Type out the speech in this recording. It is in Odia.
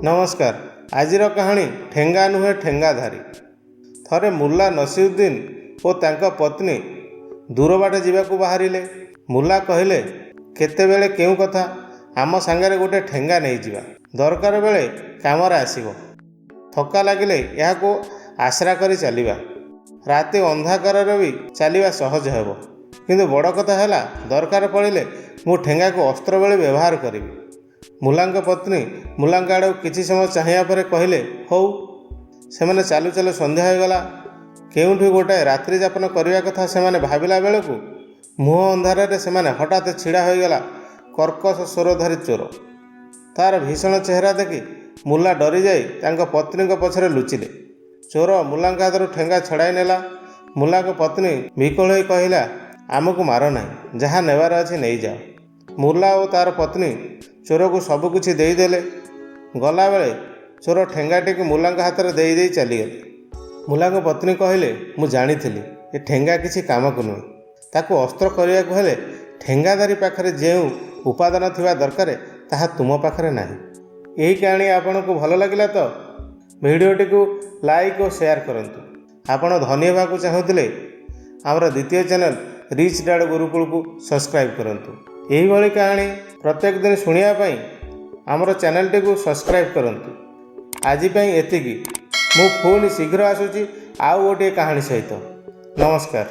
ନମସ୍କାର। ଆଜିର କାହାଣୀ "ଠେଙ୍ଗା ନୁହେଁ ଠେଙ୍ଗାଧାରୀ"। ଥରେ ମୁଲ୍ଲା ନସିରୁଦ୍ଦିନ ଓ ତାଙ୍କ ପତ୍ନୀ ଦୂର ବାଟ ଯିବାକୁ ବାହାରିଲେ। ମୁଲ୍ଲା କହିଲେ, "କେତେବେଳେ କେଉଁ କଥା, ଆମ ସାଙ୍ଗରେ ଗୋଟେ ଠେଙ୍ଗା ନେଇଯିବା। ଦରକାର ବେଳେ କାମରେ ଆସିବ। ଥକା ଲାଗିଲେ ଏହାକୁ ଆଶ୍ରା କରି ଚାଲିବା। ରାତି ଅନ୍ଧକାରରେ ବି ଚାଲିବା ସହଜ ହେବ। କିନ୍ତୁ ବଡ଼ କଥା ହେଲା, ଦରକାର ପଡ଼ିଲେ ମୁଁ ଠେଙ୍ଗାକୁ ଅସ୍ତ୍ର ଭଳି ବ୍ୟବହାର କରିବି।" ମୁଲ୍ଲାଙ୍କ ପତ୍ନୀ ମୁଲ୍ଲାଙ୍କ ଆଡ଼କୁ କିଛି ସମୟ ଚାହିଁବା ପରେ କହିଲେ, "ହଉ।" ସେମାନେ ଚାଲୁ ଚାଲୁ ସନ୍ଧ୍ୟା ହୋଇଗଲା। କେଉଁଠି ଗୋଟାଏ ରାତ୍ରି ଯାପନ କରିବା କଥା ସେମାନେ ଭାବିଲା ବେଳକୁ ମୁହଁ ଅନ୍ଧାରରେ ସେମାନେ ହଠାତ୍ ଛିଡ଼ା ହୋଇଗଲା କର୍କଶ ସ୍ୱରଧାରୀ ଚୋର। ତାର ଭୀଷଣ ଚେହେରା ଦେଖି ମୁଲ୍ଲା ଡରିଯାଇ ତାଙ୍କ ପତ୍ନୀଙ୍କ ପଛରେ ଲୁଚିଲେ। ଚୋର ମୁଲ୍ଲାଙ୍କ ହାତରୁ ଠେଙ୍ଗା ଛଡ଼ାଇ ନେଲା। ମୁଲ୍ଲାଙ୍କ ପତ୍ନୀ ବିକଳ ହୋଇ କହିଲା, "ଆମକୁ ମାର ନାହିଁ, ଯାହା ନେବାର ଅଛି ନେଇଯାଅ।" ମୁଲ୍ଲା ଓ ତାର ପତ୍ନୀ ଚୋରକୁ ସବୁକିଛି ଦେଇଦେଲେ। ଗଲାବେଳେ ଚୋର ଠେଙ୍ଗାଟିକୁ ମୁଲ୍ଲାଙ୍କ ହାତରେ ଦେଇ ଦେଇ ଚାଲିଗଲେ। ମୁଲ୍ଲାଙ୍କ ପତ୍ନୀ କହିଲେ, "ମୁଁ ଜାଣିଥିଲି, ଏ ଠେଙ୍ଗା କିଛି କାମକୁ ନୁହେଁ। ତାକୁ ଅସ୍ତ୍ର କରିବାକୁ ହେଲେ ଠେଙ୍ଗାଧାରୀ ପାଖରେ ଯେଉଁ ଉପାଦାନ ଥିବା ଦରକାର, ତାହା ତୁମ ପାଖରେ ନାହିଁ।" ଏହି କାହାଣୀ ଆପଣଙ୍କୁ ଭଲ ଲାଗିଲା ତ ଭିଡ଼ିଓଟିକୁ ଲାଇକ୍ ଓ ସେୟାର କରନ୍ତୁ। ଆପଣ ଧନୀ ହେବାକୁ ଚାହୁଁଥିଲେ ଆମର ଦ୍ୱିତୀୟ ଚ୍ୟାନେଲ୍ ରିଚ୍ ଡାଡ୍ ଗୁରୁକୁଳକୁ ସବସ୍କ୍ରାଇବ୍ କରନ୍ତୁ। ଏହିଭଳି କାହାଣୀ ପ୍ରତ୍ୟେକ ଦିନ ଶୁଣିବା ପାଇଁ ଆମର ଚ୍ୟାନେଲଟିକୁ ସବସ୍କ୍ରାଇବ୍ କରନ୍ତୁ। ଆଜି ପାଇଁ ଏତିକି। ମୁଁ ପୁଣି ଶୀଘ୍ର ଆସୁଛି ଆଉ ଗୋଟିଏ କାହାଣୀ ସହିତ। ନମସ୍କାର।